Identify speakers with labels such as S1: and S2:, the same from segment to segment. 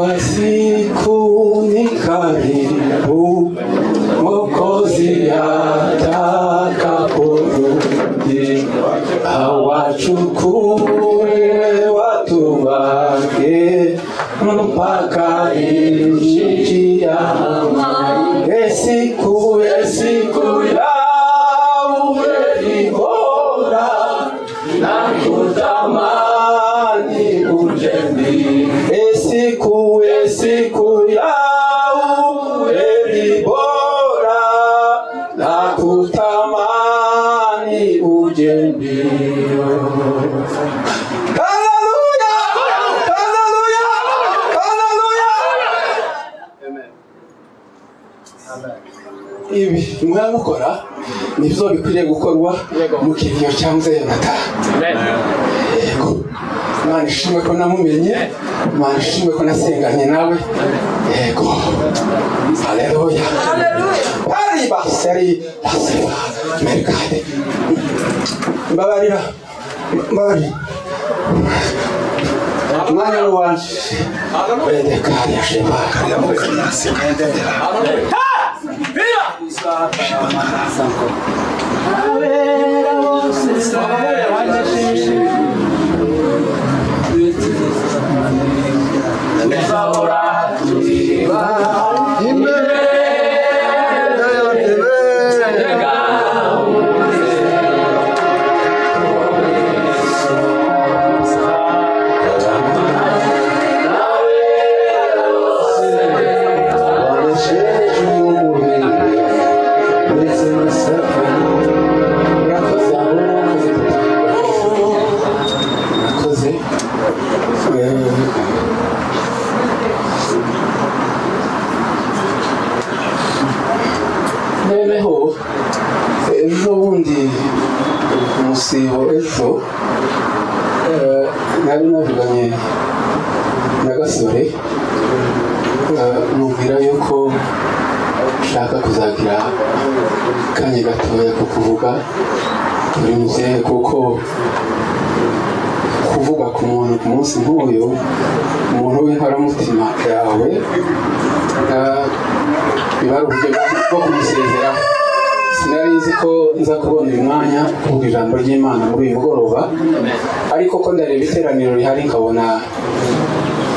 S1: Ikawa siku ni karibu, Mwokozi atakaporudi, awachukue watu wake mpaka nchi ya amani. Siku siku ya heri bora na kutamani uje mbio. Siku siku ya heri bora na kutamani uje mbio. Haleluya! Haleluya! Haleluya! Ibi mwamukora nibyo bikwiriye gukorwa mu kiriyo cya Mzee Yonatani. Yego, Imana ishimwe ko namumenye, Imana ishimwe ko nasenganye nawe. Yego, haleluya. Pariba seri lasefa merikade. Mbabarira, mbabarira, umwanya ni uwanje. Wende kariya shema. Murakoze. Noneho ejo bundi, umusibo ejo, nari navuganye na Gasore, mubwira yuko nshaka kuzagira akanya gatoya ko kuvuga kuri muzehe, kuko kuvuga ku muntu ku munsi nk'uyu, umuntu w'inkoramutima yawe, biba ari uburyo bwo kumusezeraho. Sinari nzi ko nza kubona uyu mwanya kuvuga ijambo ry'Imana muri uyu mugoroba, ariko ko ndareba iteraniro rihari nkabona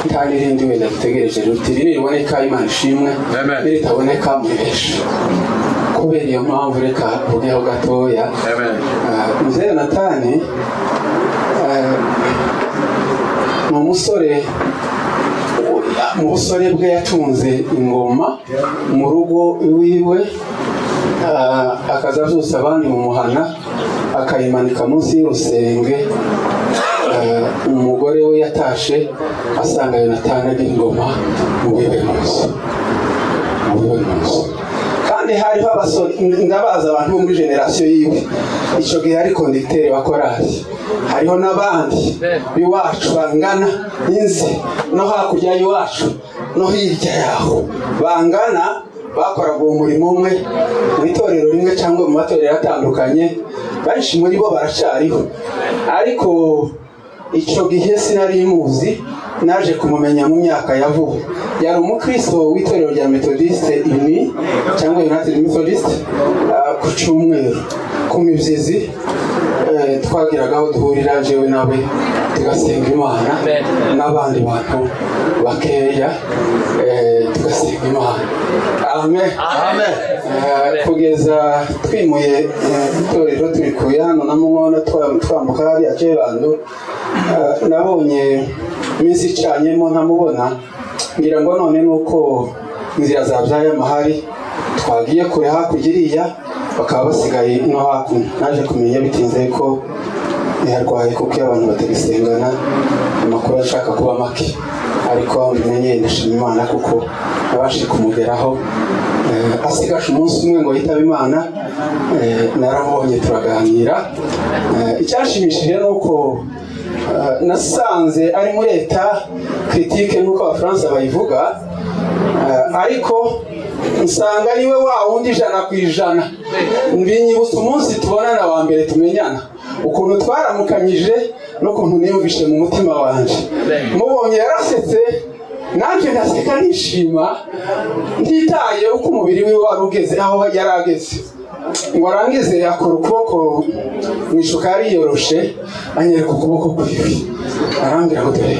S1: nta n'irindi wenda dutegereje ruti iri niriboneka, Imana ishimwe, niritaboneka muri benshi. Kubera iyo mpamvu reka mvugeho gatoya. Mzee Yonatani ni umusore, mu busore bwe yatunze ingoma mu rugo iwiwe, akaza abyutsa abandi mu muhana, akayimanika munsi y'urusenge. Umugore we yatashe asanga Yonatani agira ingoma mu wiwe munsi, mu wiwe munsi. Kandi hariho abasore ndabaza, abantu bo muri génération yiwe icyo gihe, ari conducteur wa korali, hariho n'abandi b'iwacu bangana inzi no hakurya y'iwacu no hirya yaho bangana, bakoraga uwo murimo umwe mu itorero rimwe cyangwa mu matorero atandukanye. Benshi muri bo baracyariho, ariko icyo gihe sinari muzi, naje kumumenya mu myaka ya vuba. Yari umukristo w'itorero rya Methodiste Uni cyangwa United Methodist. Ku cyumweru ku mibyizi, twagiraga aho duhurira jewe nawe tugasenga Imana n'abandi bantu bakeya, tugasenga Imana. Amen.
S2: Amen.
S1: Kugeza twimuye itorero turikuye hano na Mubona, twambuka hariya Jebando. Nabonye iminsi icanyemo ntamubona, ngira ngo none nuko inzira zabyaye amahari, twagiye kure hakurya iriya, bakaba basigaye no hakuno. Naje kumenya bitinze ko yarwaye, kuko iyo abantu batagisengana amakuru ashaka kuba make. Ariko aho mbimenye ndashima Imana kuko nabashije kumugeraho. Asigaje umunsi umwe ngo yitabe Imana, naramubonye turaganira. Icyashimishije ni uko nasanze ari muri état critique nk'uko Abafaransa bayivuga, ariko nsanga ariwe wa wundi 100%. Binyibutsa umunsi tubonana wa mbere, tumenyana, ukuntu twaramukanyije n'ukuntu niyumvishe mu mutima wanjye mubonye. Yarasetse. Nanjye ndaseka nishima, ntitaye uko umubiri we wari ugeze, aho yari ageze. Ngo arangize akora ukuboko mu ishuka yari yiyoroshe, anyereka ukuboko kwiwe, arambwira ngo: "Dore."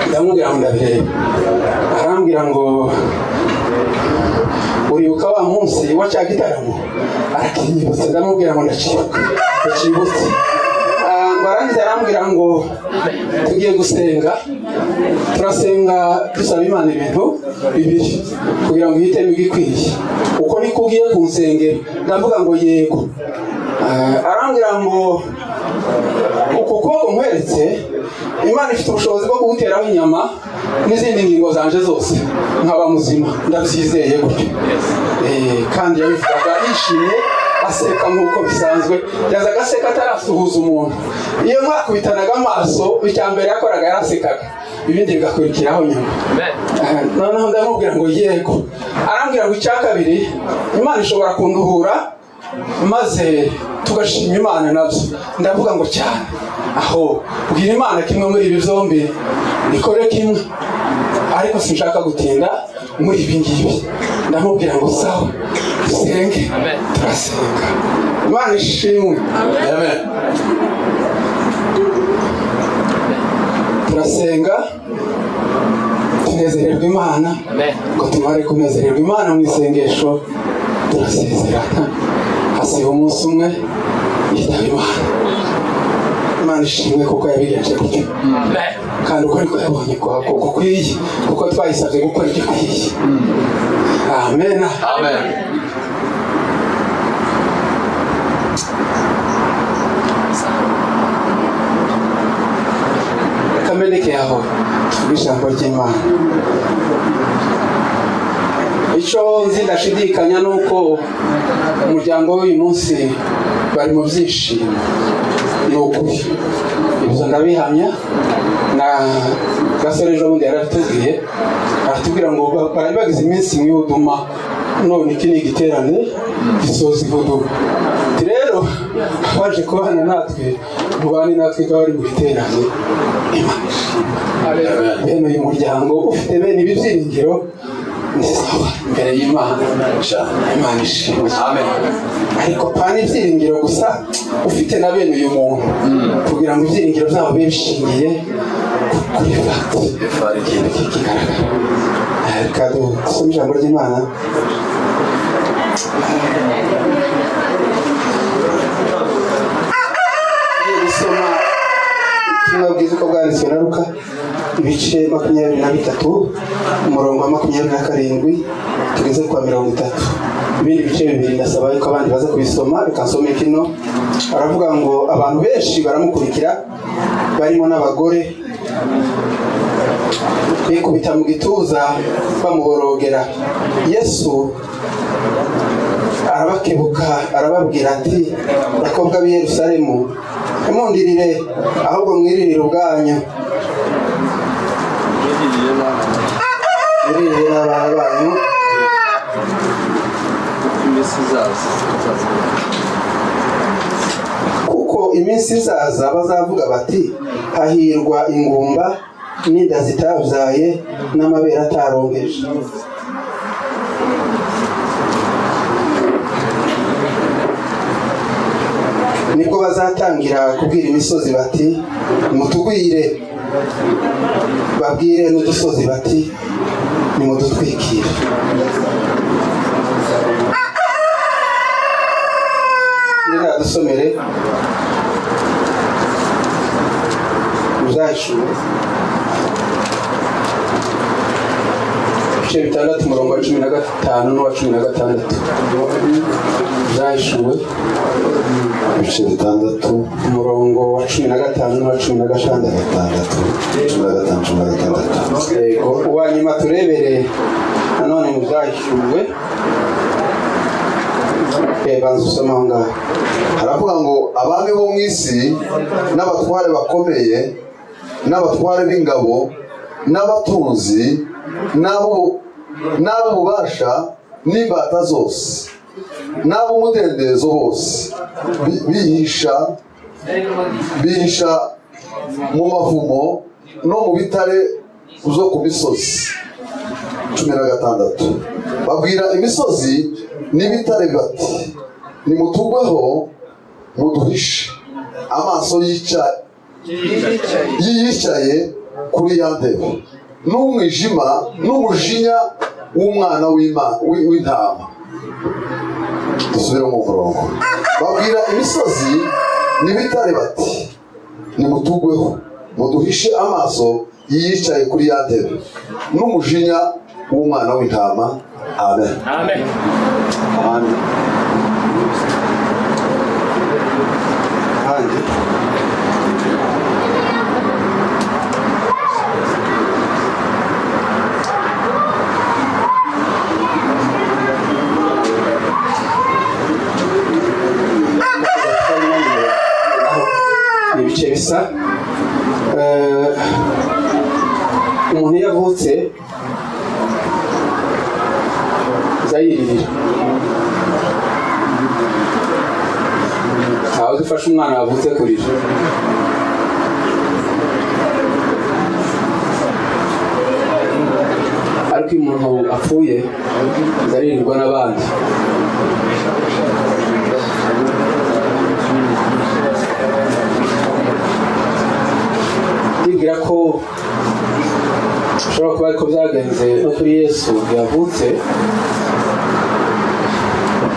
S1: Ndamubwira ngo: "Ndabireba." Arambwira ngo: "Uribuka wa munsi wa cya gitaramo?" Arakinyibutsa. Ndamubwira ngo: "Ndacibuka, ndacibutse." Ngo arangize arambwira ngo: "Tugiye gusenga." Turasenga, dusaba Imana ibintu bibiri kugira ngo ihitemo igikwiye. "Uko niko ugiye kunsengera?" Ndavuga ngo: "Yego." Arambwira ngo: "Uku kuboko nkweretse, Imana ifite ubushobozi bwo kuguteraho inyama n'izindi ngingo zanje zose, nkaba muzima. Ndabyizeye gutyo." Kandi yabivugaga yishimye, aseka nk'uko bisanzwe. Yazaga aseka atarasuhuza umuntu. Iyo mwakubitanaga amaso, icya mbere yakoraga yarasekaga, ibindi bigakurikiraho nyuma. Noneho ndamubwira ngo: "Yego." Arambwira ngo: "Icya kabiri, Imana ishobora kunduhura maze tugashima Imana nabyo." Ndavuga ngo: "Cyane aho, bwira Imana kimwe muri ibi byombi, ikore kimwe, ariko sinshaka gutinda muri ibi ngibi." Ndamubwira ngo: "Sawa, dusenge." Turasenga. Imana ishimwe.
S2: Amen.
S1: Turasenga, tunezererwa Imana. Ngo tumare kunezererwa Imana mu isengesho, turasezerana. Hasiba umunsi umwe, yitaba Imana. Imana ishimwe kuko yabigenje gutyo, kandi uko niko yabonye ko gukwiye, kuko twayisabye gukora igikwiye. Amen.
S2: Amen.
S1: Kameneke aho tuvuge ijambo ry'Imana. Icyo nzi ndashidikanya ni uko umuryango w'uyu munsi bari mu byishimo. Ni ukuri, ibyo ndabihamya. Na Gasore ejo bundi yaratubwiye, aratubwira ngo bari bagize iminsi mu ihuduma, none iki ni igiterane gisoza ihuduma. Ati: "Rero baje kubana natwe, mubane natwe ko bari mu giterane." Imana ishimwe. Bene uyu muryango ufite bene ibi byiringiro ni sawa imbere y'Imana. Imana ishimwe.
S2: Amen.
S1: Ariko pana ibyiringiro gusa, ufite na bene uyu muntu, kugira ngo ibyiringiro byabo bibe bishingiye kuri fact, ikintu kigaragara. Reka dusome ijambo ry'Imana. Tugiye gusoma ubutumwa bwiza uko bwanditswe na Luka, ibice 23, umurongo wa 27 tugeze kwa 30. Ibindi bice bibiri ndasaba yuko abandi baza kubisoma. Reka nsome kino. Aravuga ngo abantu benshi baramukurikira, barimo n'abagore, bikubita mu gituza bamuborogera. Yesu arabakebuka, arababwira ati: "Bakobwa b'i Yerusalemu, ntimundirire, ahubwo mwiririre ubwanyu, mwiririre n'abana banyu."
S3: Iminsi izaza.
S1: Kuko iminsi izaza bazavuga bati: 'Hahirwa ingumba n'inda zitabyaye n'amabere ataronkeje.'" Nibwo bazatangira kubwira imisozi bati: "Nimutugwire," babwire n'udusozi bati: "Nimudutwikire." Dusomere Muzahishuwe ibice 6, umurongo wa 15 n'uwa 16. Byahishuwe
S4: Ibice 6,
S1: umurongo wa 15 n'uwa 16.
S4: 6, 15, 16.
S1: Yego. Uwa nyuma turebere nanone mu Byahishuwe. Banza usome aho ngaho.
S4: Haravuga ngo abami bo mu isi n'abatware bakomeye n'abatware b'ingabo n'abatunzi n'ab'ububasha n'imbata zose n'ab'umudendezo bose bihisha mu mavumo no mu bitare. zo ku misozi. 16, babwira imisozi n'ibitare bati: "Nimutugweho, muduhishe amaso yiyicaye kuri ya ntebe n'umwijima n'umujinya w'umwana w'intama." Dusubire mu murongo. Babwira imisozi n'ibitare bati: "Nimutugweho, muduhishe amaso yiyicaye kuri ya ntebe n'umujinya w'umwana w'intama." Amen.
S2: Amen.
S1: Ahandi ahandi ni ibice bisa. Umuntu iyo avutse aza yiririra. Ntawe uzi ufashe umwana wavutse kurira. Ariko iyo umuntu apfuye aza aririrwa n'abandi. Ndibwira ko ushobora kuba ariko byagenze no kuri Yesu yavutse,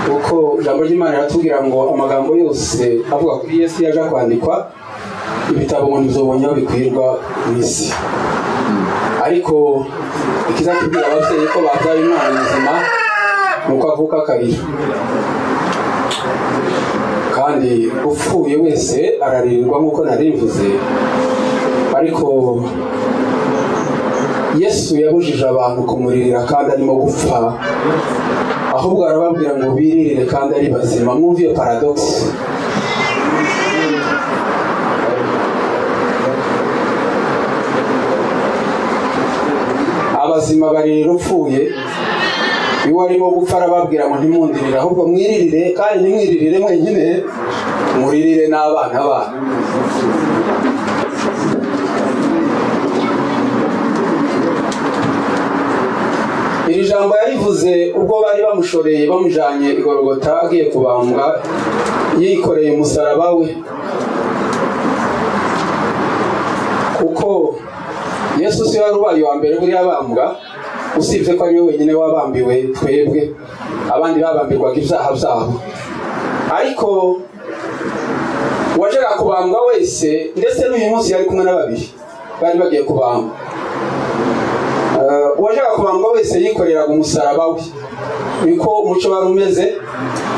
S1: kuko ijambo ry'Imana riratubwira ngo amagambo yose avuga kuri Yesu yaje kwandikwa, ibitabo ngo ntibizobonye aho bikwirwa mu isi. Ariko ikizatubwira ababyeyi ko babyaye umwana muzima ni uko avuka akarira, kandi upfuye wese ararirwa nk'uko nari mvuze. Ariko Yesu yabujije abantu kumuririra kandi arimo gupfa, ahubwo arababwira ngo biririre kandi ari bazima. Mwumve iyo paradox. Abazima baririra upfuye, iyo arimo gupfa arababwira ngo ntimundirire, ahubwo mwiririre, kandi ntimwiririre mwenyine, muririre n'abana banyu. Iri jambo yarivuze ubwo bari bamushoreye bamujanye i Gorogota agiye kubambwa, yikoreye umusaraba we, kuko Yesu si wari ubaye uwa mbere buriya abambwa, usibye ko ari we wenyine wabambiwe twebwe, abandi babambirwaga ibyaha byabo. Ariko uwajyaga kubambwa wese, ndetse n'uyu munsi yari kumwe na babiri bari bagiye kubambwa, uwajyaga kubambwa wese yikoreraga umusaraba we, niko umuco wari umeze,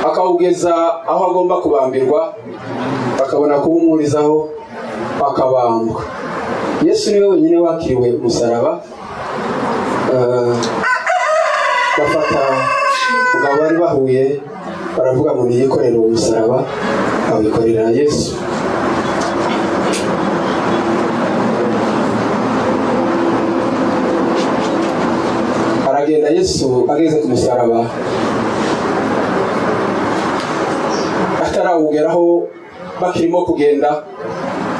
S1: akawugeza aho agomba kubambirwa, bakabona kuwumurizaho akabambwa. Yesu niwe wenyine wakiriwe umusaraba. Bafata umugabo bari bahuye, baravuga ngo niyikorere uwo musaraba, awikorera Yesu. Aragenda, Yesu ageze ku musaraba, atarawugeraho, bakirimo kugenda,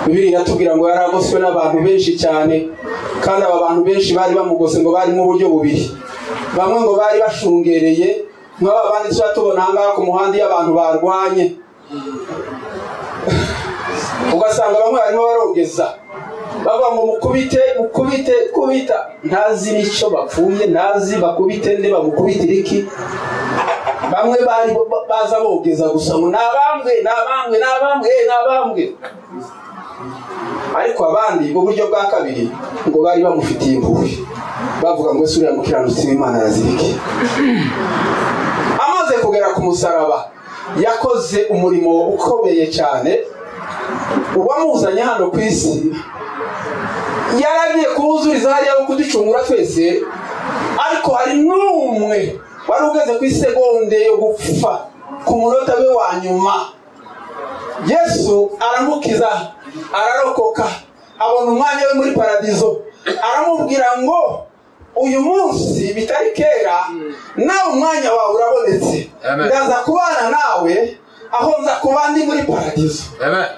S1: Bibiliya iratubwira ngo yari agoswe n'abantu benshi cyane. Kandi aba bantu benshi bari bamugose ngo bari mu buryo bubiri: bamwe ngo bari bashungereye nk'aba bandi tuba tubona aha ngaha ku muhanda iyo abantu barwanye, ugasanga bamwe barimo barogeza bavuga ngo mukubite, mukubite, kubita, ntazi n'icyo bapfuye, ntazi bakubite nde, bamukubitire iki. Bamwe bari baza bogeza gusa ngo nabambwe, nabambwe, nabambwe, nabambwe. Ariko abandi mu buryo bwa kabiri ngo bari bamufitiye impuhwe, bavuga ngo ese uriya mukiranutsi w'Imana arazirike. Amaze kugera ku musaraba yakoze umurimo ukomeye cyane. Uwamuzanye hano ku isi yaragiye kuwuzuriza hariya wo kuducungura twese, ariko hari n'umwe wari ugeze ku isegonde yo gupfa, ku munota we wa nyuma, Yesu aramukiza, ararokoka, abona umwanya we muri paradizo. Aramubwira ngo uyu munsi bitari kera nawe umwanya wawe urabonetse, ndaza kubana nawe aho nza kuba ndi muri paradizo.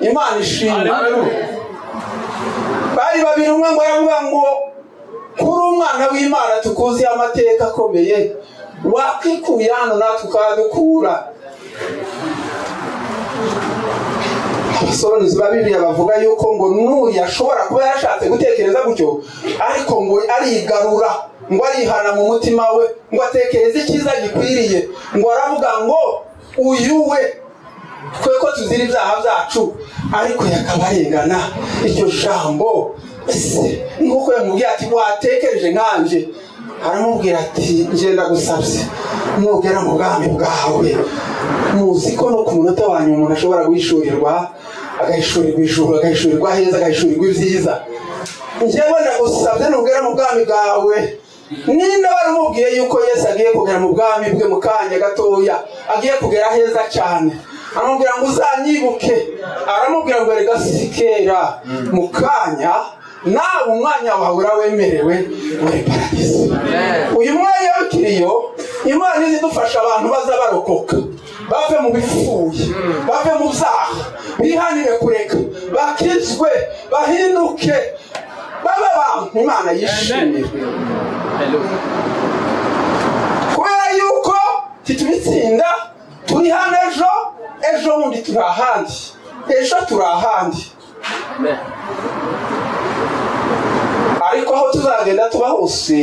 S1: Imana ishimwe. Bari babiri, umwe ngo aravuga ngo Kuri umwana w'Imana tukuziho amateka akomeye, wakwikuye hano natwe ukadukura. Abasobanuzi ba Bibiliya bavuga yuko ngo n'uyu ashobora kuba yarashatse gutekereza gutyo, ariko ngo arigarura, ngo arihana mu mutima we, ngo atekereze icyiza gikwiriye, ngo aravuga ngo uyu we twe ko tuzira ibyaha byacu, ariko yakaba arengana. Iryo jambo ese nk'uko yamubwiye ati watekereje nkanje, aramubwira ati ngenda gusabye nugera mu bwami bwawe. Muzi ko no ku munota wa nyuma umuntu ashobora guhishurirwa, agahishurirwa ijuru, agahishurirwa heza, agahishurirwa ibyiza. Njyewe ndagusabye nugera mu bwami bwawe. Ninde wari umubwiye yuko Yesu agiye kugera mu bwami bwe mu kanya gatoya, agiye kugera heza cyane? Aramubwira ngo uzanyibuke. Aramubwira ngo erega si kera, mu kanya nawe umwanya wawe urawemerewe muri paradiso. Uyu mwanya w'ikiriyo Imana izidufasha abantu baza barokoka, bave mu bipfuye, bave mu byaha, bihanire kureka, bakizwe, bahinduke, babe abantu Imana yishimira. Kubera yuko titubitsinda, turi hano ejo, ejo bundi turi ahandi, ejo turi ahandi, ariko aho tuzagenda tuba hose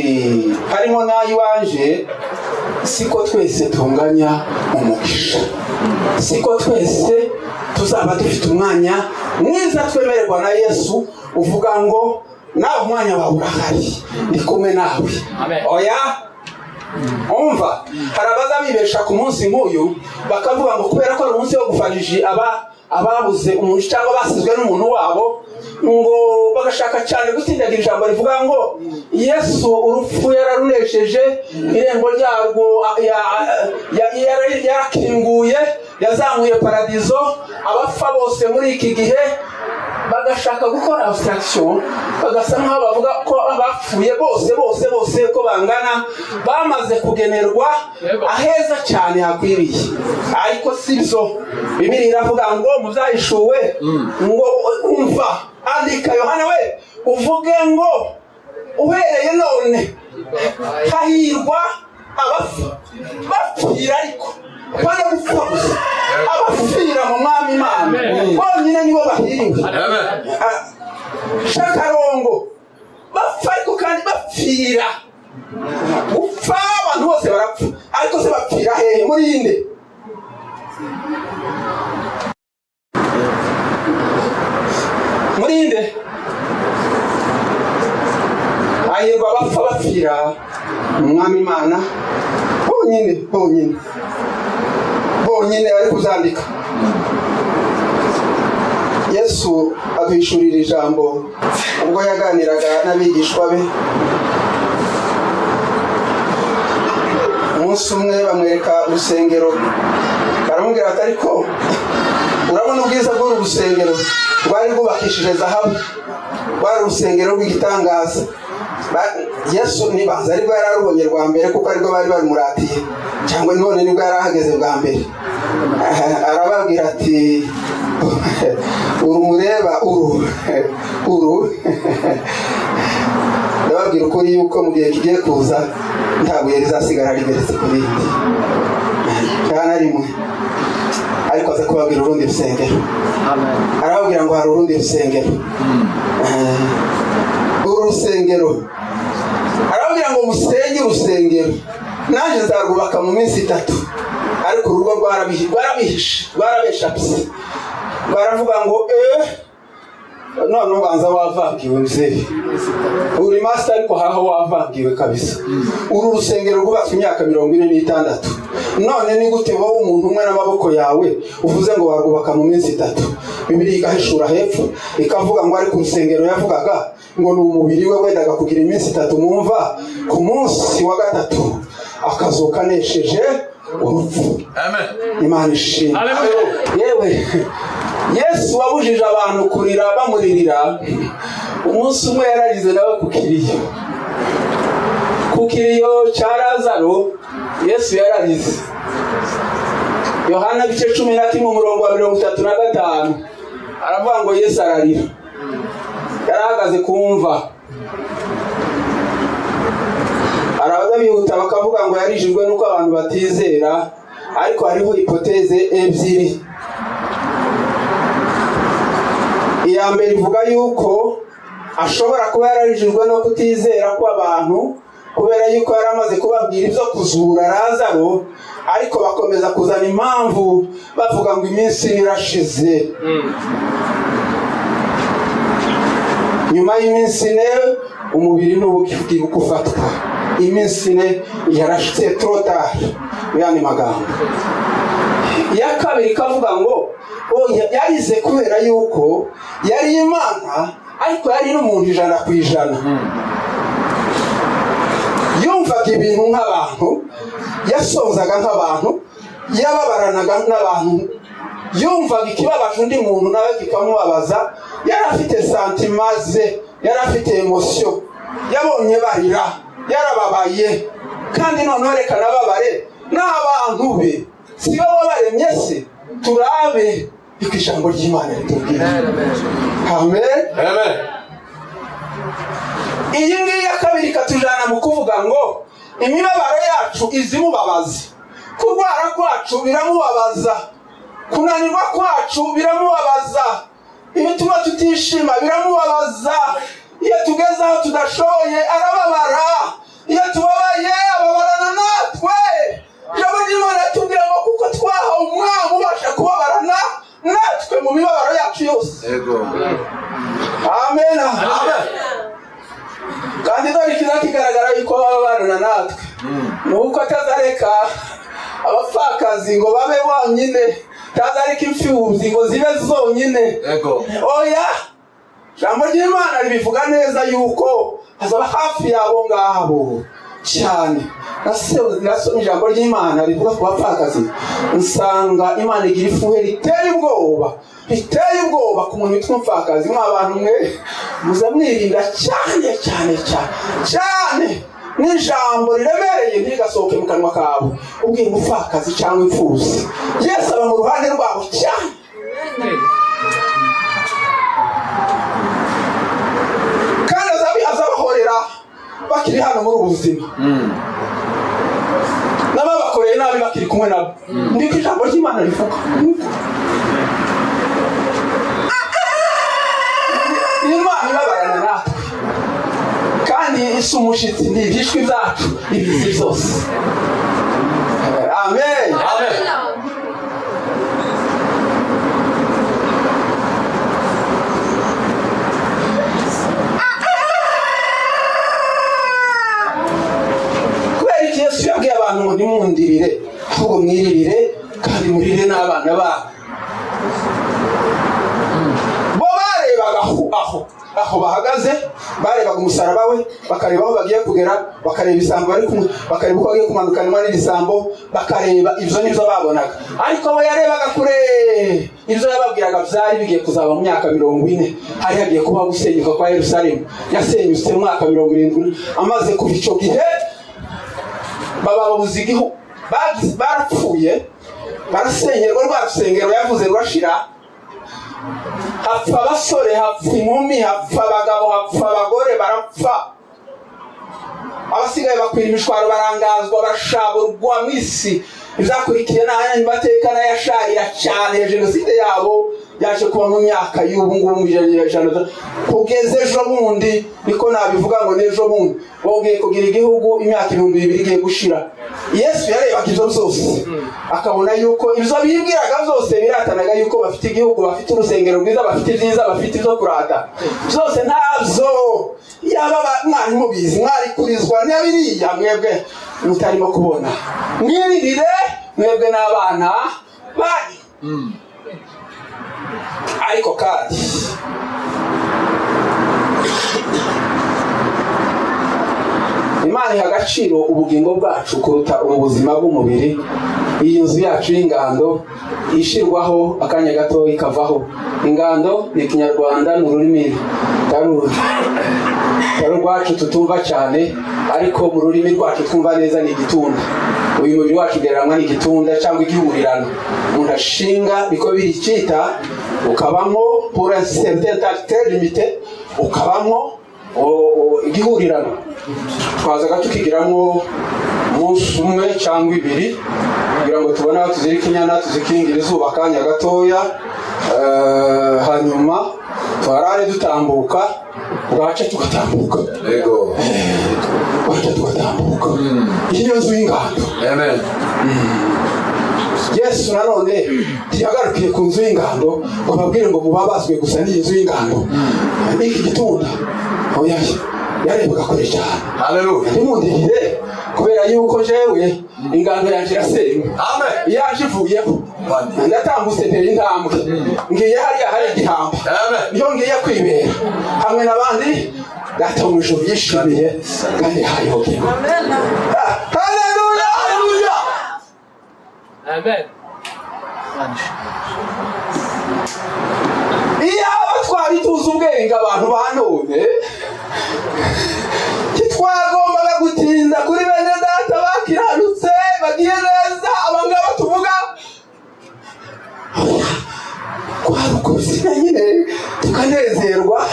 S1: harimo n'ay'iwanje, siko twese tunganya umugisha, siko twese tuzaba dufite umwanya mwiza twemererwa na Yesu uvuga ngo nawe umwanya wawe urahari, ndi kumwe nawe. Oya, umva, hari abaza bibesha ku munsi nk'uyu bakavuga ngo kubera ko ari umunsi wo gufariji ababuze umuntu cyangwa basizwe n'umuntu wabo, ngo bagashaka cyane gutsindagira ijambo rivuga ngo Yesu urupfu yararunesheje, irembo ryarwo yarakinguye, yazamuye paradizo, abapfa bose muri iki gihe. Bagashaka gukora abstraction, bagasa nkaho bavuga ko abapfuye bose bose bose ko bangana, bamaze kugenerwa aheza cyane hakwiriye. Ariko si byo. Bibiliya iravuga ngo mu byahishuwe ngo umva, andika Yohana we, uvuge ngo uhereye none hahirwa abapfa bapfira, ariko bana gupfa gusa, abapfira mu Mwami Imana bonyine nibo bahiriwe. Shakarongo bapfa, ariko kandi bapfira gupfa. Abantu bose barapfa, ariko se bapfira hehe? Muri inde? Muri inde? Hahirwa abapfa bapfira mu Mwami Imana bonyine, bonyine, bonyine. Bari kuzandika. Yesu aduhishurira ijambo ubwo yaganiraga n'abigishwa be. Umunsi umwe bamwereka urusengero, baramubwira bati ariko urabona ubwiza bw'uru rusengero rwari rwubakishije zahabu, rwari urusengero rw'igitangaza. Yesu nibaza aribwo yari arubonye rwa mbere, kuko aribwo bari babimuratiye, cyangwa none nibwo yari ahageze bwa mbere. Arababwira ati uru mureba uru uru, ndababwira ukuri yuko mu gihe kigiye kuza nta buye rizasigara rigeretse ku rindi, nta na rimwe. Ariko aza kubabwira urundi rusengero, arababwira ngo hari urundi rusengero. Uru rusengero, arababwira ngo musenge urusengero, nanjye nzarwubaka mu minsi itatu. Ariko urugo rwarabihishe, rwarabeshapse, baravuga ngo none ubanza wavangiwe mzee, uri master, ariko haho wavangiwe kabisa. Uru rusengero rwubatswe imyaka 46, none ni gute wowe umuntu umwe n'amaboko yawe uvuze ngo warwubaka mu minsi itatu? Bibiliya igahishura hepfo ikavuga ngo ariko urusengero yavugaga ngo ni umubiri we wendaga kugira iminsi itatu mumva, ku munsi wa gatatu akazuka anesheje urupfu. Imana ishimwe. Yewe, Yesu wabujije abantu kurira bamuririra, umunsi umwe yararize nawe ku kiriyo, ku kiriyo cya Lazaro Yesu yararize. Yohana bice 11 umurongo wa 35 aravuga ngo Yesu ararira, yarahagaze kumva. Hari abaza bihuta bakavuga ngo yarijijwe n'uko abantu batizera, ariko hariho hypothèse ebyiri. Iya mbere ivuga yuko ashobora kuba yararijijwe no kutizera kw'abantu, kubera yuko yari amaze kubabwira ibyo kuzura Lazaro, ariko bakomeza kuzana impamvu bavuga ngo iminsi irashize, nyuma y'iminsi 4 umubiri ntubukivuga ufatwa, iminsi 4 yarashize, trop tard, mu yandi magambo. Iya kabiri ikavuga ngo oya, yarize kubera yuko yari Imana, ariko yari n'umuntu 100%. Yumvaga ibintu nk'abantu, yasonzaga nk'abantu, yababaranaga n'abantu, yumvaga ikibabaje undi muntu nawe kikamubabaza. Yari afite sentiments ze, yari afite émotions. Yabonye barira yarababaye, kandi noneho reka nababare n'abantu be, si bo wabaremye se? Turabe iko ijambo ry'Imana ritubwira. Amen.
S4: Amen.
S1: Iyi ngiyi ya kabiri ikatujyana mu kuvuga ngo imibabaro yacu izimubabaza, kurwara kwacu biramubabaza, kunanirwa kwacu biramubabaza, ibituma tutishima biramubabaza. Iyo tugeze aho tudashoboye arababara, iyo tubabaye ababarana natwe. Ijambo ry'Imana ritubwira ngo kuko twahawe umwami ubasha kubabarana natwe mu mibabaro yacu yose.
S4: Yego.
S1: Amen. Kandi dore ikiza kigaragara yuko baba barana natwe ni uko atazareka abapfakazi ngo babe bonyine, atazareka imfubyi ngo zibe zonyine.
S4: Yego.
S1: Oya, ijambo ry'Imana ribivuga neza yuko hazaba hafi y'abo ngabo cyane. Nasomye ijambo ry'Imana rivuga ku bapfakazi, nsanga Imana igira ifuhe riteye ubwoba, riteye ubwoba ku muntu witwa umupfakazi. Mwa bantu mwe, muza mwirinda cyane cyane cyane cyane n'ijambo riremereye ntigasohoke mu kanwa kawe ubwiye umupfakazi cyangwa imfubyi. Yesu aba mu ruhande rwabo cyane, kandi azabahorera bakiri hano muri ubu buzima n'ababakoreye nabi bakiri kumwe nabo. Niko ijambo ry'Imana rivuga. Ni Imana ibabarana natwe, kandi isi umushitsi ni ibyishwi byacu, ibizi byose. Amen.
S4: Amen.
S1: Kubera iki Yesu yabwiye abantu ngo ntimundirire, ahubwo mwiririre kandi murire n'abana babo? Bo barebaga aho bahagaze, barebaga umusaraba we, bakareba aho bagiye kugera, bakareba ibisambo bari kumwe, bakareba uko bagiye kumanukanwa n'ibisambo, bakareba ibyo nibyo babonaga. Ariko we yarebaga kure. Ibyo yababwiraga byari bigiye kuzaba mu myaka 40. Hari hagiye kubaho gusenyuka kwa Yerusalemu, yasenyutse mu mwaka 70. Amaze kuva icyo gihe, bababuza igihugu, barapfuye, barasenyerwa, rwa rusengero yavuze rurashira, hapfa abasore, hapfa inkumi, hapfa abagabo, hapfa abagore, barapfa. Abasigaye bakwira imishwaro, barangazwa, bashaburwa mu isi. Ibyakurikiye ni ayandi mateka n'ayasharira cyane. Jenoside yabo yaje kuba mu myaka y'ubu ngubu, mu ijana kugeza ejo bundi, niko nabivuga ngo n'ejo bundi bongeye kugira igihugu, imyaka 2000 igiye gushira. Yesu yarebaga ibyo byose, akabona yuko ibyo bibwiraga byose, biratanaga yuko bafite igihugu, bafite urusengero rwiza, bafite ibyiza, bafite ibyo kurata byose, ntabyo. Yaba mwari mubizi, mwari kurizwa na biriya mwebwe mutarimo kubona. Mwiririre mwebwe n'abana banyu. Ariko kandi Imana iha agaciro ubugingo bwacu kuruta ubu buzima bw'umubiri. Iyi nzu yacu y'ingando ishyirwaho akanya gato ikavaho. Ingando ni Ikinyarwanda, ni ururimi rutari urwacu tutumva cyane, ariko mu rurimi rwacu twumva neza ni igitunda. Uyu mubiri wacu ugereranywa n'igitunda cyangwa igihurirano umuntu ashinga, niko biri cyita, ukabamo pour un certain temps très limité, ukabamo. Igihurirano twazaga tukigiramo umunsi umwe cyangwa ibiri kugira ngo tubone aho tuzirika inyana, tuzikingira izuba akanya gatoya, hanyuma twarare dutambuka, bwace tugatambuka.
S4: Yego.
S1: Bwace tugatambuka. Iyi niyo nzu y'ingando.
S4: Amen.
S1: Yesu nanone ntiyagarukiye ku nzu y'ingando ngo ababwire ngo mubabazwe gusa n'iyi nzu y'ingando n'iki gitunda. Oya, yarebaga kure cyane.
S4: Haleluya.
S1: Ntimundirire, kubera yuko jewe ingando yanjye irasenywe.
S4: Amen.
S1: Yaje ivuyeho, ndatambutse, nteye intambwe, ngiye hariya hari igihamba.
S4: Amen.
S1: Niho ngiye kwibera hamwe n'abandi Data wo mu ijuru yishimiye kandi yahaye ubugingo. Haleluya, haleluya.
S2: Amen.
S1: Iyaba twari tuzi ubwenge abantu ba none, ntitwagombaga gutinda kuri bene data bakiranutse bagiye neza, abangaba tuvuga. Kwari ukubisina nyine, tukanezerwa,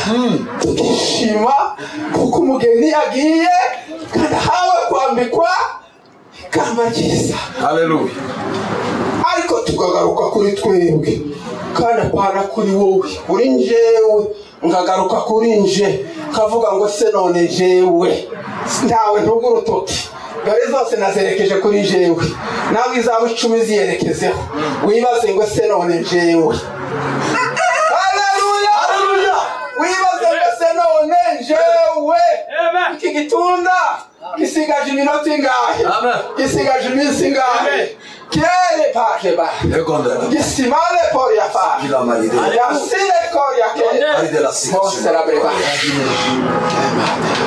S1: tukishima kuko umugeni agiye kandi ahawe kwambikwa ikamba ryiza.
S4: Haleluya.
S1: Ariko tukagaruka kuri twebwe, kandi apana kuri wowe, kuri njyewe. Nkagaruka kuri nje, nkavuga ngo se none jewe, ntawe ntuga urutoki, dore zose nazerekeje kuri jewe, nawe izawe 10 ziyerekezeho, wibaze ngo se none jewe. Haleluya, haleluya. Wibaze ngo se none jewe, iki gitunda gisigaje iminota ingahe?
S4: Amen.
S1: Gisigaje iminsi ingahe? Kiere paje ba
S4: Yego ndara.
S1: gisimale pori ya fa
S4: Kila maride.
S1: yasile kori ya ke
S4: Maride la sika.
S1: Mose la breva.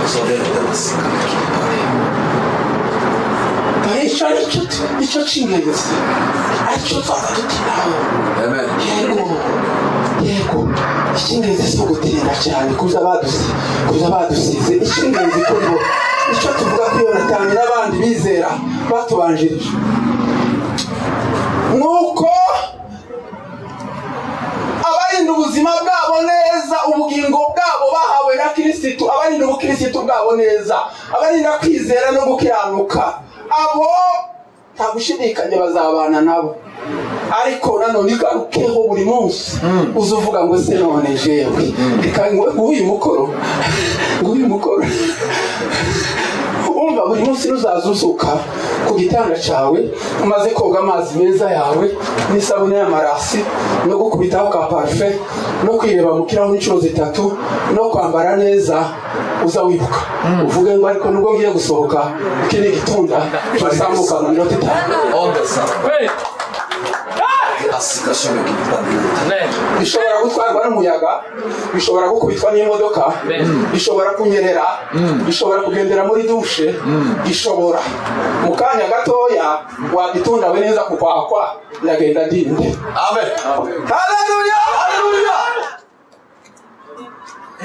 S4: Sodere de la sika.
S1: Icyo nicyo, icyo cy'ingenzi aricyo twaba dutindaho.
S4: Amen.
S1: Yego, yego, icy'ingenzi si ugutinda cyane kuza badusize. Icy'ingenzi kuri bo, icyo tuvuga kuri Yonatani n'abandi bizera batubanjirije, nuko abarinda ubuzima bwabo neza, ubugingo bwabo bahawe na Kirisitu, abarinda ubukirisitu bwabo neza, abarinda kwizera no gukiranuka, abo nta gushidikanya bazabana nabo. Ariko nanone igarukeho buri munsi, uza uvuga ngo se none jewe, reka nguhe uyu mukoro, nguhe uyu mukoro. Umva, buri munsi nuzaza uzuka ku gitanda cyawe, umaze koga amazi meza yawe n'isabune y'amarasi, no gukubitaho ka parufe, no kwireba mu kirahuri inshuro 3, no kwambara neza, uza wibuka uvuge ngo ariko nubwo ngiye gusohoka, iki ni igitunda turazamuka mu minota 5.
S4: Onde sa.
S2: Wait.
S4: Asika shime kipande.
S2: Amen.
S1: Bishobora gutwarwa n'umuyaga, bishobora gukubitwa n'imodoka, bishobora kunyerera, bishobora kugendera muri dushe, gishobora mu kanya gatoya wagitunda we neza kukwakwa, ndagenda ndinde.
S4: Amen.
S1: Haleluya, haleluya.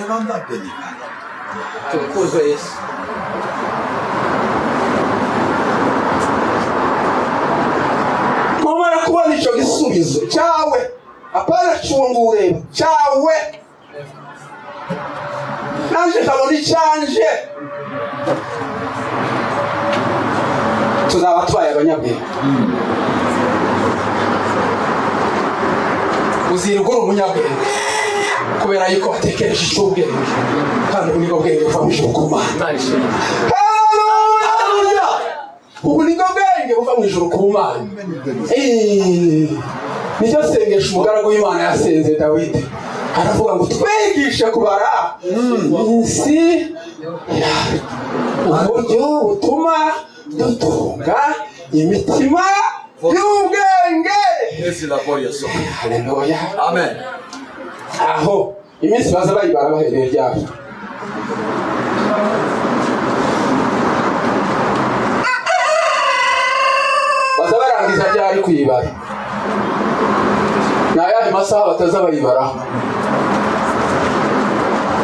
S4: Elanda beni.
S2: Tukuzwe Yesu.
S1: Numara kubona icyo gisubizo cyawe, apana cyungureba cyawe, nanje nkabona icyanje, tuzaba tubaye abanyabwenge. Uzirwa uri umunyabwenge kubera yuko watekereje icy'ubwenge, kandi ubu nibwo bwenge buva mu ijuru ku Mana.
S2: Imana ishimwe.
S1: Haleluya! Ubu nibwo bwenge buva mu ijuru ku Mana. Nicyo sengesho umugaragu w'Imana yasenze Dawidi, aravuga ngo twigishe kubara iminsi yacu, uburyo butuma dutunga imitima y'ubwenge.
S4: Esi la gloria so.
S1: Haleluya.
S4: Amen.
S1: Aho iminsi baza bayibara bahereye ryabo. Baza barangiza ryari kuyibara? Ni ayahe masaha bataza bayibaraho?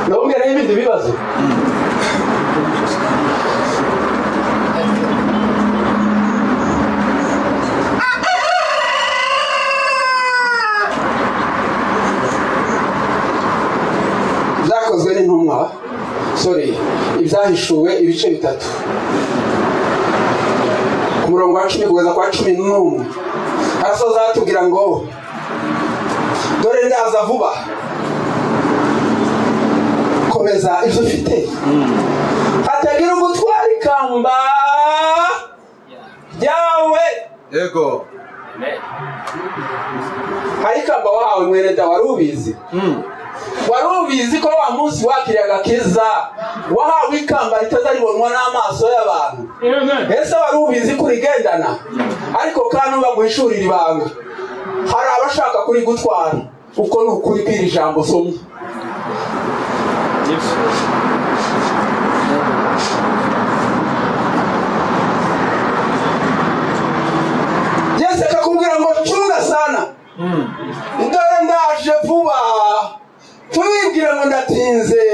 S1: Nongereho ibindi bibazo. Byakozwe n'intumwa. Sorry, Ibyahishuwe ibice 3, ku murongo wa 10 kugeza kwa 11, harasoza hatubwira ngo: "Dore ndaza vuba, komeza ibyo ufite, hatagira ugutwara ikamba ryawe."
S4: Yego.
S2: Amen.
S1: Hari ikamba wahawe, mwene da. Wari ubizi? Wari ubizi ko wa munsi wakiriye agakiza wahawe ikamba ritazaribonwa n'amaso y'abantu?
S2: Amen.
S1: Ese wari ubizi ko urigendana? Ariko kandi baguhishurira ibanga, hari abashaka kurigutwara. Uko ni ukuri kw'iri jambo somye.
S2: Yesu.
S1: Yesu akakubwira ngo: "Cunga sana, dore ndaje vuba." Tuwibwire ngo ndatinze.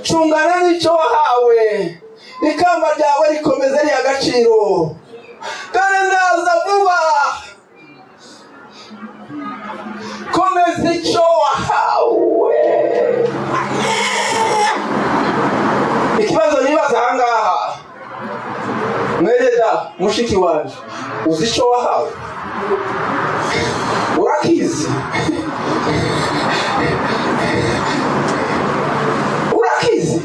S1: Cungana n'icyo wahawe, ikamba ryawe rikomeze riha agaciro. Dore ndaza vuba, komeza icyo wahawe. Ikibazo nibaza ahangaha, mwene da, mushiki wanje, uzi icyo wahawe? Urakizi? Urakizi?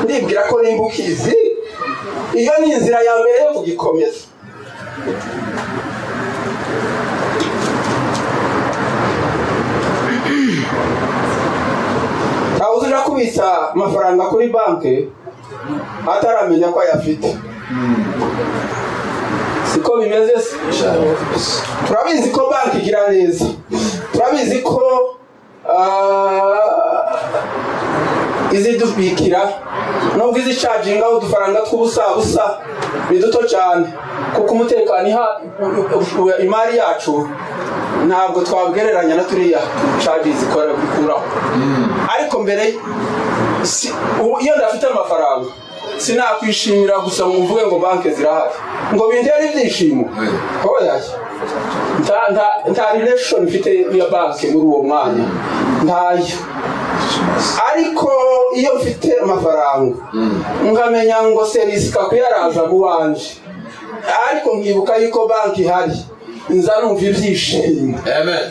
S1: Ndibwira ko nimba ukizi, iyo ni inzira ya mbere yo kugikomeza. Ntawe uza kubitsa amafaranga kuri banki ataramenya ko ayafite. Siko bimeze se? Turabizi ko banki igira neza, turabizi ko izidubikira, nubwo izicagingaho udufaranga tw'ubusabusa, ni duto cyane, kuko umutekano iha imari yacu ntabwo twabwereranya na turiya caji zikora bikuraho. Ariko mbere ubu iyo ndafite amafaranga, sinakwishimira gusa ngo mvuge ngo banki zirahari ngo bintere ibyishimo. Oya, nta relation mfite ya banki muri uwo mwanya, ntayo. Ariko iyo mfite amafaranga, nkamenya ngo serisika kuyaraza mu wanje, ariko nkibuka yuko banki ihari, nza numva ibyishimo.
S4: Amen.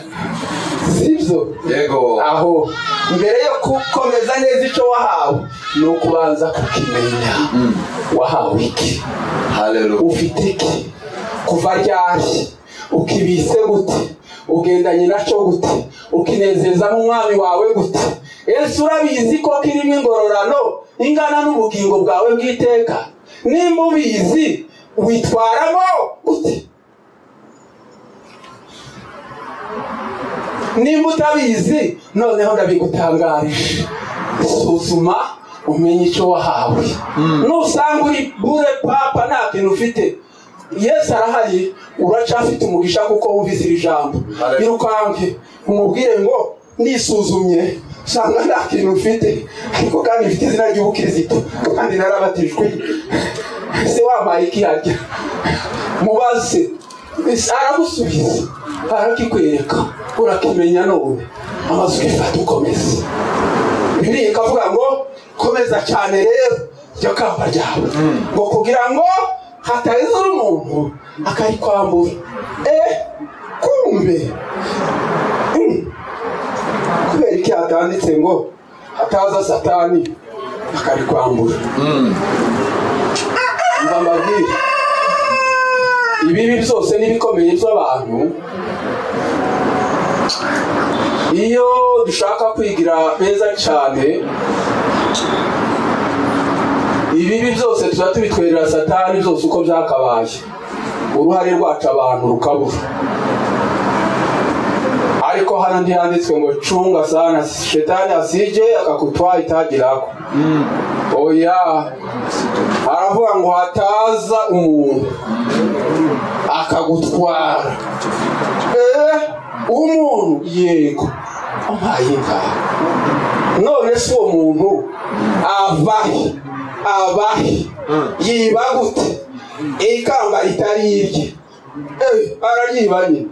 S1: Sibyo?
S4: Yego.
S1: Aho mbere yo gukomeza neza icyo wahawe, ni ukubanza kukimenya. Wahawe iki?
S4: Hallelujah.
S1: Ufite iki? Kuva ryari? Ukibise gute? Ugendanye nacyo gute? Ukinezeza n'umwami wawe gute? Ese urabizi ko kirimo ingororano ingana n'ubugingo bwawe bw'iteka? Nimba ubizi, witwaramo gute? Nimba utabizi, noneho ndabigutangarije: suzuma umenye icyo wahawe. Nusanga uri bure papa, nta kintu ufite, Yesu arahari. Uracafite umugisha kuko wumvise iri jambo.
S4: Hallelujah.
S1: Irukanke umubwire ngo: "Nisuzumye usanga nta kintu mfite, ariko kandi mfite izina ry'ubukirisitu kandi narabatijwe. Ese wampaye iki harya?" Mubaze, aragusubiza, arakikwereka, urakimenya. None amaze ukifata, ukomeze. Bibiliya ikavuga ngo: "Komeza cyane rero iryo kamba ryawe," ngo kugira ngo hataza umuntu akarikwambura. Kumbe kubera iki hatanditse ngo hataza Satani akarikwambura? Mva mbabwire, ibibi byose n'ibikomeye by'abantu, iyo dushaka kwigira beza cyane, ibibi byose tuba tubitwerera Satani byose uko byakabaye, uruhare rwacu abantu rukabura. Ariko hano ntiyanditswe ngo: "Chunga sana, shetani asije akakutwaa itaji lako." Oya, aravuga ngo hataza umuntu akagutwara. Umuntu? Yego, ampaye inka. None se uwo muntu avahe? Abahe? Yiba gute ikamba ritari irye? Araryiba nyine.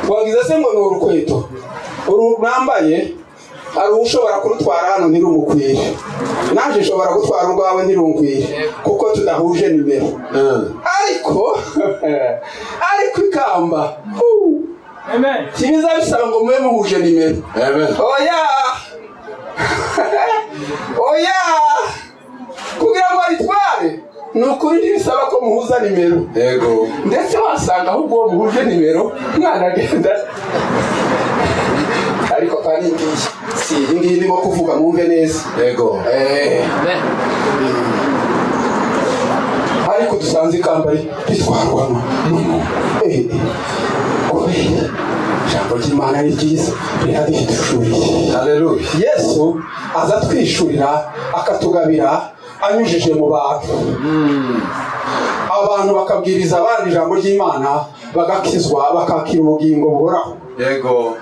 S1: Wagize se ngo ni urukweto uru nambaye? Hari ushobora kurutwara hano ntirumukwire, nanjye nshobora gutwara urwawe ntirunkwire, kuko tudahuje nimero. Ariko ikamba,
S2: Amen.
S1: ntibiza bisaba ngo mube muhuje nimero.
S4: Amen.
S1: Oya, oya, kugira ngo aritware ni ukuri ntibisaba ko muhuza nimero.
S4: Yego.
S1: Ndetse wasanga ahubwo uwo muhuje nimero mwana agenda, ariko kandi ngiyi si iyi ngiyi ndimo kuvuga, mwumve neza.
S4: Yego.
S2: Amen.
S1: Ariko dusanze ikamba ritwarwa n'umuntu, kubera ijambo ry'Imana ari ryiza, riraduhishuriye.
S4: Haleluya.
S1: Yesu aza twishurira, akatugabira anyujije mu bantu, abantu bakabwiriza abandi ijambo ry'Imana, bagakizwa, bakakira ubugingo buhoraho.
S4: Yego.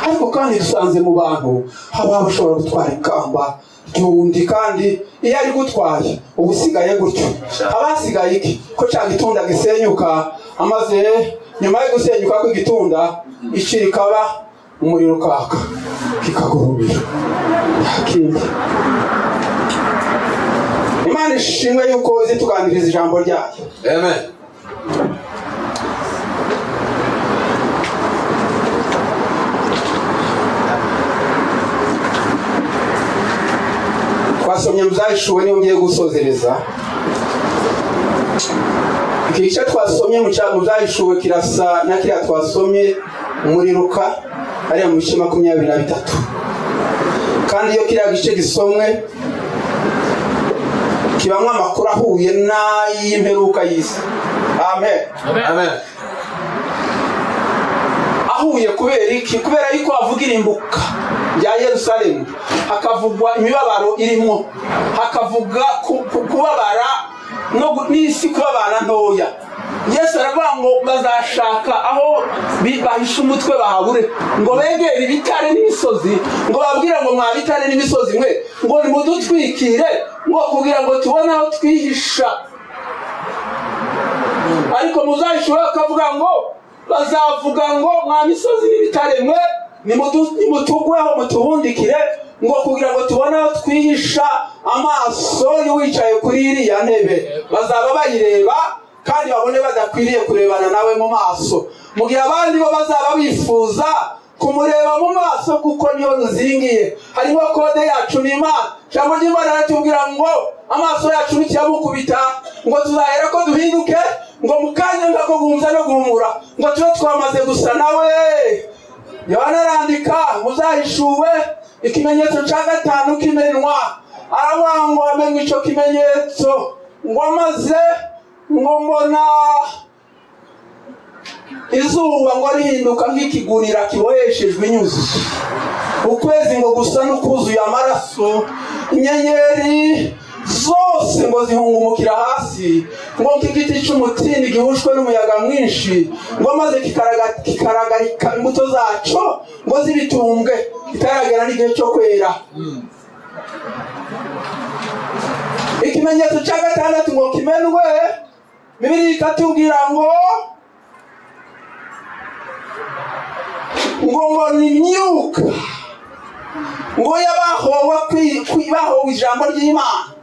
S1: Ariko kandi dusanze mu bantu haba ushobora gutwara ikamba ry'undi, kandi iyo ari gutwaye uba usigaye gutyo. Haba hasigaye iki? Ko cya gitunda gisenyuka, amaze nyuma yo gusenyuka kw'igitunda ici rikaba umuriro ukaka kikagurumira, nta kindi. Imana ishimwe yuko izi tuganiriza ijambo ryayo.
S4: Amen.
S1: Twasomye mu Byahishuwe, niyo ngiye gusozereza. Iki gice twasomye mu Byahishuwe kirasa na kiriya twasomye muri Luka ariya mu bice 23. Kandi iyo kiriya gice gisomwe kibamo amakuru ahuye n'ay'imperuka y'isi. Amen.
S2: Amen.
S4: Amen.
S1: Ahuye kubera iki? Kubera yuko havuga irimbuka rya Yerusalemu, hakavugwa imibabaro irimo, hakavuga kubabara no n'isi kubabara ntoya. Yesu aravuga ngo bazashaka aho bahisha umutwe bahabure, ngo begere ibitare n'imisozi, ngo babwire ngo mwa bitare n'imisozi mwe, ngo nimudutwikire, ngo kugira ngo tubone aho twihisha. Ariko muzahishura bakavuga ngo bazavuga ngo mwa misozi n'ibitare mwe, nimutugweho mutubundikire, ngo kugira ngo tubone aho twihisha amaso y'uwicaye kuri iriya ntebe. Bazaba bayireba kandi babone badakwiriye kurebana nawe mu maso, mu gihe abandi bo bazaba bifuza kumureba mu maso, kuko niyo ruzingiye, harimo kode yacu n'Imana. Ijambo ry'Imana riratubwira ngo amaso yacu nikiyamukubita, ngo tuzahera ko duhinduke, ngo mu kanya nk'ako guhumza no guhumura, ngo tube twamaze gusa nawe. Yohana arandika muzahishuwe ikimenyetso cya gatanu kimenwa, aravuga ngo amenye icyo kimenyetso, ngo maze ngo mbona izuba ngo rihinduka nk'ikigurira kiboheshejwe inyuzi, ukwezi ngo gusa n'ukuzuye amaraso, inyenyeri zose ngo zihungumukira hasi, ngo nk'igiti cy'umutini gihushwe n'umuyaga mwinshi, ngo maze kikaragarika imbuto zaco ngo zibitumbwe kitaragera n'igihe cyo kwera. Ikimenyetso cya gatandatu ngo kimenwe, Bibiliya ikatubwira ngo ngo ni imyuka ngo y'abahowe bahowe ijambo ry'Imana,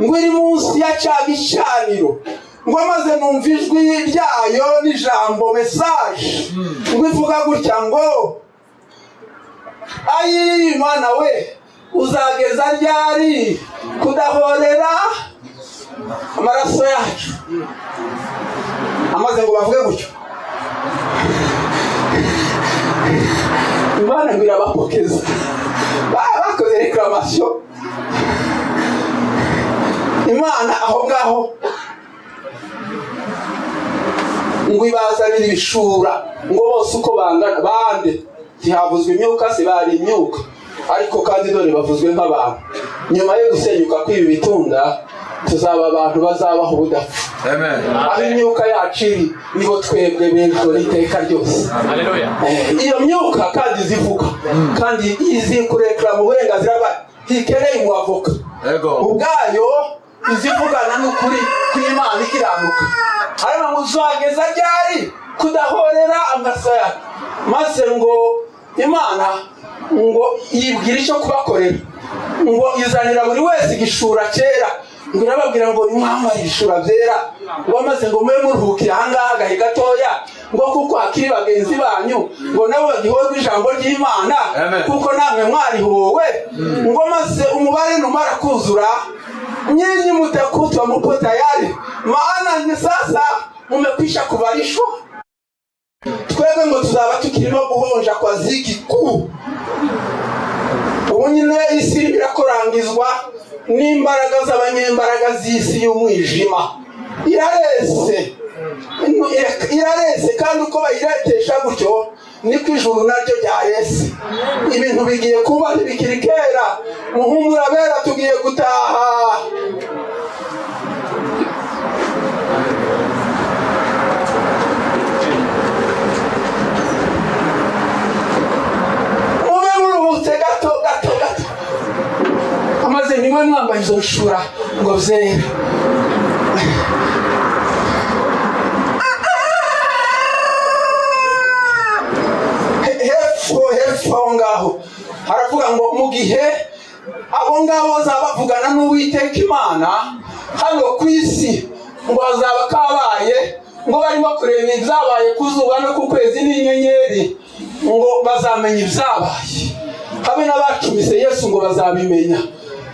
S1: ngo iri munsi ya cya gicaniro, ngo maze numva ijwi ryayo n'ijambo message, ngo ivuga gutya ngo ayi Mana we, uzageza ryari kudahorera amaraso yacu? Amaze ngo bavuge gutyo, Imana ngo irabapokeza. Bakoze reclamation Imana aho ngaho ngo ibazanire ibishura, ngo bose uko bangana bande ntihavuzwe imyuka, se bari imyuka, ariko kandi dore bavuzwe nk'abantu. Nyuma yo gusenyuka kw'ibi bitunda tuzaba abantu bazabaho ubudapfa.
S4: Amen.
S1: Aho imyuka yacu iri niho twebwe b'ejo n'iteka ryose.
S2: Haleluya.
S1: Iyo myuka kandi zivuga, kandi izi kurekura mu burenganzira bwayo, ntikeneye umwavoka.
S4: Yego.
S1: Ubwayo izivugana n'ukuri kw'Imana ikiranuka. Hanyuma ngo uzageza ryari kudahorera amaraso yacu? Maze ngo Imana Ngo yibwira icyo kubakorera, ngo izanira buri wese igishura cyera, ngo irababwira ngo mwambare ibishura byera, ngo maze ngo mube muruhukira ahangaha agahe gatoya, ngo kuko hakiri bagenzi banyu ngo nabo bagihorwe ijambo ry'Imana, kuko namwe mwarihowe. Ngo maze umubare numara kuzura, nyinyi mutakutwa mupo tayari, maana ni sasa mumekwisha kuvalishwa. Twebwe ngo tuzaba tukirimo guhonja kwa zigi kuu. Ubu nyine isi irimo irakorangizwa n'imbaraga z'abanyembaraga z'isi y'umwijima. Irarese, irarese, kandi uko bayiretesha gutyo niko ijuru naryo ryarese. Ibintu bigiye kuba ntibikiri kera. Muhumura bera, tugiye gutaha. Mube muruhutse gato gato gato, amaze nimwe mwambaye izo nshura ngo byera. Hepfo hepfo aho ngaho haravuga ngo mu gihe abo ngabo bazaba bavugana n'Uwiteka Imana hano ku isi, ngo hazaba kabaye, ngo barimo kureba ibyabaye ku zuba no ku kwezi n'inyenyeri, ngo bazamenya ibyabaye. Habe n'abacumise Yesu ngo bazabimenya,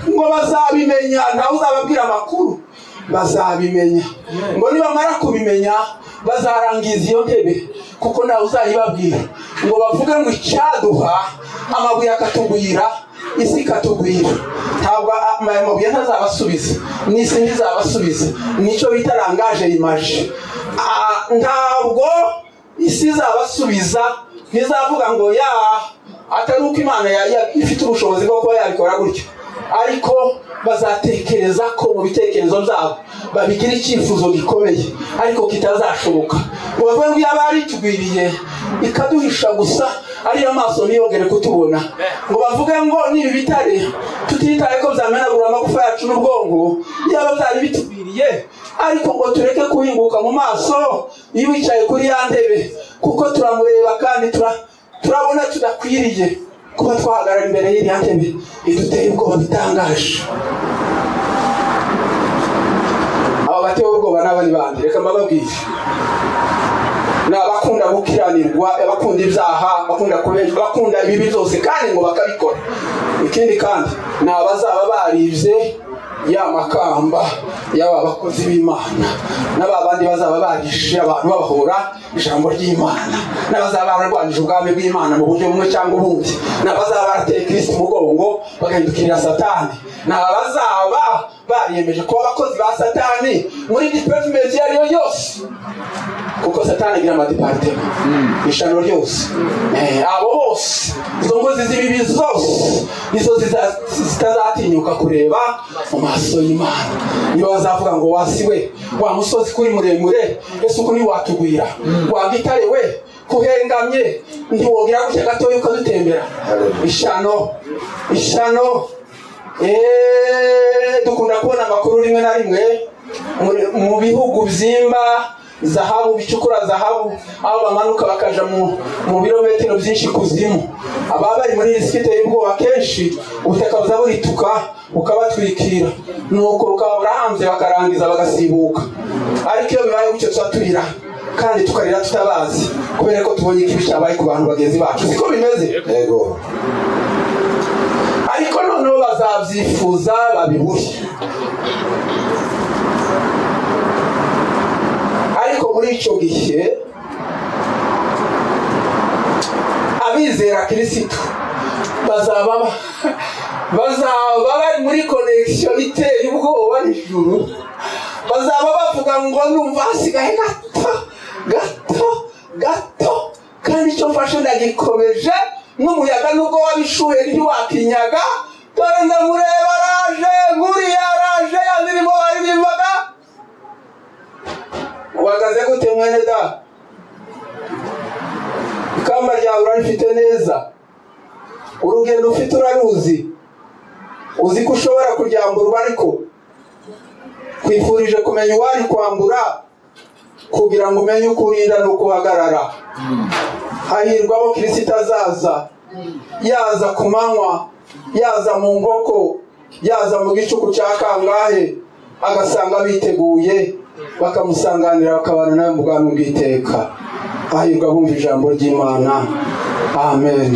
S1: ngo bazabimenya, ntawe uzababwira amakuru, bazabimenya. Ngo nibamara kubimenya bazarangiza iyo ntebe, kuko ntawe uzayibabwira. Ngo bavuge ngo icyaduha amabuye akatugwira, isi ikatugwira. Ntabwo aya mabuye ntazabasubiza, n'isi ntizabasubiza. Nicyo bita langage image. Ntabwo isi izabasubiza, ntizavuga ngo ya atari uko Imana ifite ubushobozi bwo kuba yabikora gutyo, ariko bazatekereza ko mu bitekerezo byabo babigira icyifuzo gikomeye ariko kitazashoboka. Ngo bavuge ngo iyaba yaritugwiriye ikaduhisha gusa, ariyo maso ntiyongere kutubona. Ngo bavuge ngo nibi bitare tutitaye ko byamenagura amagufa yacu n'ubwonko, yaba byari bitugwiriye, ariko ngo tureke kuhinguka mu maso iyo wicaye kuri ya ntebe, kuko turamureba kandi turabona tudakwiriye kuba twahagarara imbere y'iriya ntebe iduteye ubwoba bitangaje. Aba batewe ubwoba n'abari bandi, reka mbababwire, ni abakunda gukiranirwa, abakunda ibyaha, abakunda kubeshya, abakunda ibibi byose kandi ngo bakabikora. Ikindi kandi ni abazaba baribye ya makamba y'aba bakozi b'Imana, n'aba bandi bazaba barishe abantu babahora ijambo ry'Imana, n'abazaba bararwanije ubwami bw'Imana mu buryo bumwe cyangwa ubundi, n'abazaba barateye Kristo umugongo bagahindukirira Satani, n'abazaba bariyemeje kuba abakozi ba Satani muri department iyo ari yo yose, kuko Satani agira amadepartema ishano ryose. Abo bose, izo nkozi z'ibibi zose nizo zitazatinyuka kureba mu maso y'Imana. Niba bazavuga ngo wasi we, wa musozi kuri muremure, ese uko ntiwatugwira, wa gitare we kuhengamye, ntiwogira gutya gatoya ukadutembera. Ishano, ishano. Dukunda kubona amakuru rimwe na rimwe mu bihugu byimba zahabu, bicukura zahabu, aho bamanuka bakaja mu birometero byinshi kuzimu. Ababa bari muri risiki iteye ubwoba, kenshi ubutaka buza burituka bukabatwikira, nuko bukaba burahambye bakarangiza bagasibuka. Ariko iyo bibaye gutyo tuba turira kandi tukarira tutabazi, kubera ko tubonye ikibi cyabaye ku bantu bagenzi bacu. Siko bimeze?
S4: Yego.
S1: Ariko noneho bazabyifuza babibure. Ariko muri icyo gihe abizera Kirisitu bazaba bari muri connection iteye ubwoba n'ijuru. Bazaba bavuga ngo numva hasigaye gato gato gato, kandi icyo mfashe ndagikomeje, n'umuyaga nubwo wabishuhe ntiwakinyaga. Dore ndamureba araje, nkuriya araje, ya ndirimbo baririmbaga. Uhagaze gute mwene da? Ikamba ryawe urarifite neza, urugendo ufite uraruzi, uzi ko ushobora kuryamburwa, ariko kwifurije kumenya uwari kwambura kugira ngo umenye uko urinda n'uko uhagarara. Hahirwa abo Kristo azaza Yaza ku manywa, yaza mu ngoko, yaza mu gicuku cya kangahe, agasanga biteguye, bakamusanganira, bakabana nawe mu bwami bw'iteka. Hahirwa bumva ijambo ry'Imana. Amen.